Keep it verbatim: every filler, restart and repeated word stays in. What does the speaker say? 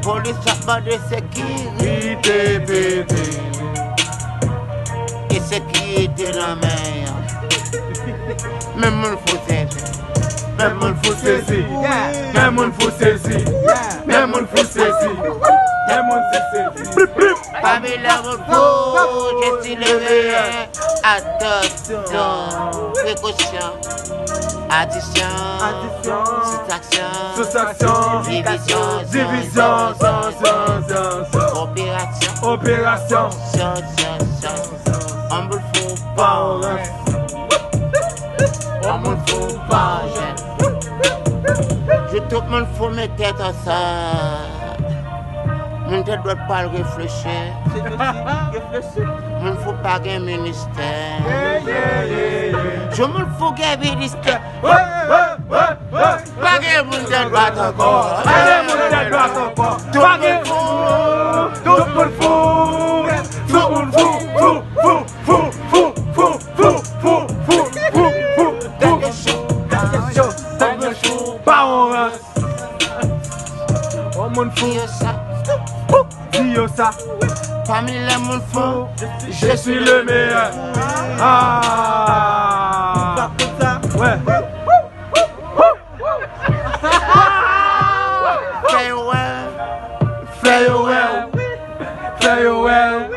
Polis ap mande sekirite. Sekirite. E sekirite nan men an. Men moun fou sezi. Men moun fou sezi. Men moun fou sezi. Men moun fou sezi. Men moun fou sezi. Pami lè moun fou, Jezi le meyè. Atansyon, prekosyon, adisyon, sibtraksyon, divizyon, operasyon, operasyon, yon moun fou pa yon rans, yon moun fou pa yon jèn. Jou tout moun fou met tèt ansanm. Moun tèt dwat pral reflechi. Reflechi, reflechi. Moun fou pa gen ministè. Jou moun fou gen ministè. Pa gen moun tèt dwat ankò. Pa gen moun tèt dwat ankò. Tout moun fou. Tout moun fou. Tout moun fou. Fou, fou, fou. Pa yon rans. Yon moun fou. Di yo sa. Pami lè moun fou, je suis le meilleur. Ah. Ouais. Fè yo wè. Fè yo wè. Fè yo wè.